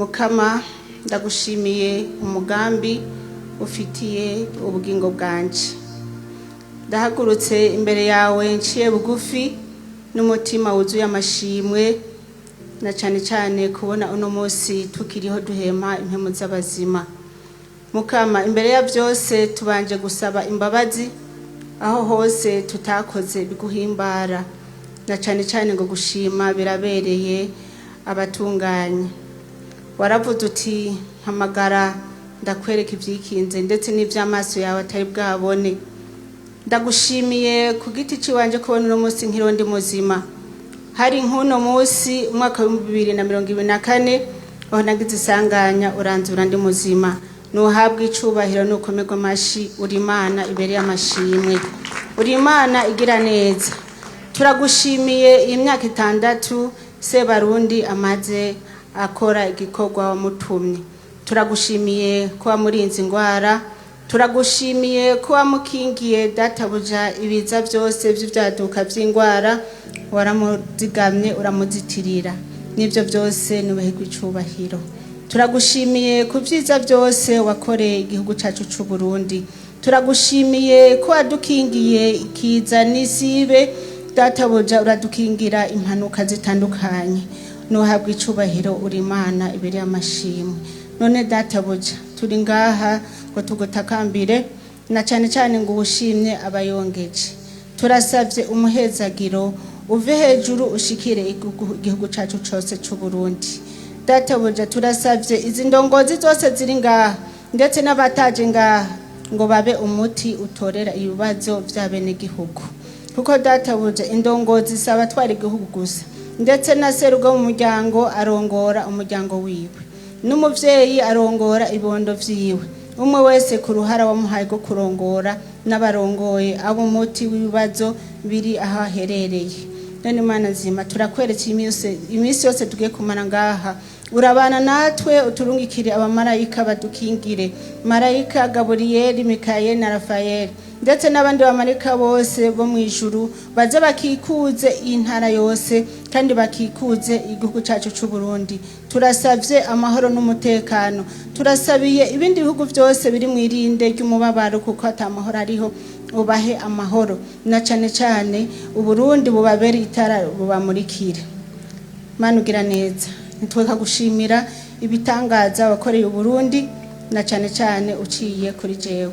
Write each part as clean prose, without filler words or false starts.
Mukama, ndagushimiye umugambi ufitiye ubugingo bwanje. Ndahagurutse imbere yawe nciye bugufi n'umutima wuzuye amashimwe, na cyane cyane kubona uno munsi tukiriho duhema impemu z'abazima. Mukama, imbere ya byose tubanje gusaba imbabazi aho hose tutakoze biguhimbara, na cyane cyane ngo gushima birabereye abatunganye. Waravuze uti: "Mpamagara ndakwereka ibyikinze ndetse n'iby'amaso yawe atari bwabone." Ndagushimiye ku giti cy'iwanje kubona uno munsi nk'irondi muzima. Hari nk'uno munsi umwaka w'2024 aho nagize isanganya, uranzura ndi muzima. Nuhabwa icubahiro, nukomerwa amashi. Uri Imana ibereye amashimwe, uri Imana igira neza. Turagushimiye iyi myaka 6 Sebarundi amaze akora igikorwa wamutumye. Turagushimiye ko wamurinze ingwara, turagushimiye ko wamukingiye, databuja, ibiza byose by'ibyaduka by'ingwara. Waramuzigamye, uramuzitirira, n'ibyo byose nubahirwe icubahiro. Turagushimiye ku byiza byose wakoreye igihugu cyacu cy'u Burundi. Turagushimiye ko wadukingiye ikiza n'isibe, databuja, uradukingira impanuka zitandukanye. Nuhabwa icubahiro, uri Imana ibereye amashimwe. None databuja, turi ngaha ngo tugutakambire, na cyane cyane ngo uwushimye abayongeje. Turasabye umuhezagiro uve hejuru ushikire igihugu cyacu cyose cy'u Burundi. Databuja, turasabye izi ndongozi zose ziri ngaha ndetse n'abataje ngaha ngo babe umuti utorera ibibazo by'abenegihugu, kuko databuja, indongozi si abatwara igihugu gusa, ndetse na serugo mu muryango arongora umuryango wiwe, n'umuvyeyi arongora ibibondo vyiwe. Umwe wese ku ruhara wamuhaye rwo kurongora n'abarongoye abo umuti w'ibibazo biri aho aherereye. None Imana nzima, turakwereka iminsi yose tugiye kumara ngaha. Urabana natwe, uturungikire abamarayika badukingire, marayika Gaburiyeli, Mikayeli na Rafayeli, ndetse n'abandi bamarayika bose bo mu ijuru, baze bakikuze intara yose kandi bakikuze igihugu cyacu cy'u Burundi. Turasabye amahoro n'umutekano. Turasabiye ibindi bihugu byose biri mu irinde ry'umubabaro kuko ata mahoro ariho, ubahe amahoro, na cyane cyane Uburundi bubabere itara bubamurikire. Mana ugira neza, ntitweka gushimira ibitangaza wakoreye Uburundi, na cyane cyane uciye kuri jewe.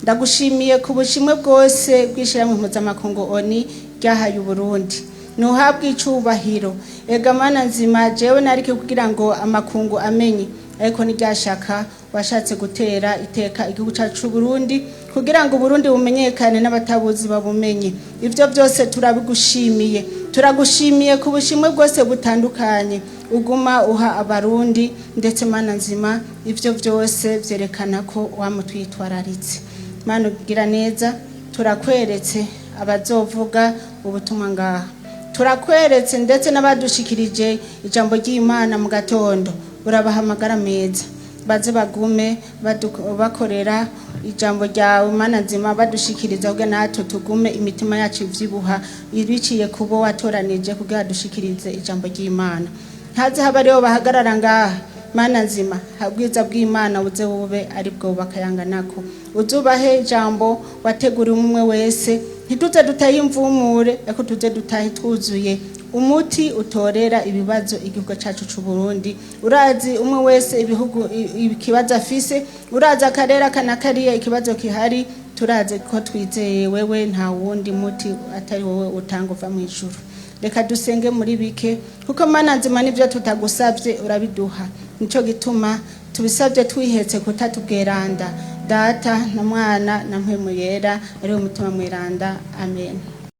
Ndagushimiye ku bushimwe bwose bw'ishyirahamwe mpuzamakungu ONU ryahaye Uburundi. Ntuhabwe icubahiro. Ega Mana nzima, jewe narike kugira ngo amakungu amenye, ariko ntiryashaka. Washatse gutera iteka igihugu cyacu c'u Burundi kugira ngo Uburundi bumenyekane n'abatabuzi babumenye. Ibyo byose turabigushimiye. Turagushimiye ku bushimwe bwose butandukanye uguma uha Abarundi, ndetse Mana nzima, ibyo byose byerekana ko wamutwitwararitse. Mana ugira neza, turakweretse abazovuga ubutumwa ngaha, turakweretse ndetse n'abadushikirije ijambo ry'Imana mu gatondo. Urabahamagara meza, baze bagume bakorera ijambo ryawe, Mana nzima, badushikiriza kugira natwe tugume imitima yacu ivyibuha biciye kubo watoranije kugira dushikirize ijambo ry'Imana. Ntaze habe aribo bahagarara ngaha. Mana nzima, ubwiza bw'Imana buze bube ari bwo bakayanganako. Uzubahe ijambo wateguriwe umwe wese. Ntituze dutahe imvumure, ariko tuze dutahe twuzuye umuti utorera ibibazo igihugu cyacu cy'u Burundi. Urazi umwe wese ibihugu ikibazo afise, urazi akarere aka na kariya ikibazo kihari. Turazi ko twizeye wewe, nta wundi muti atari wowe utanga uva mu ijuru. Reka dusenge muri bike, kuko Mana nzima, nibyo tutagusabye urabiduha. Nico gituma tubisabye twihetse kutatubweranda, Data na Mwana na Mpwemu Yera, ariwe Mutima Mweranda. Amen.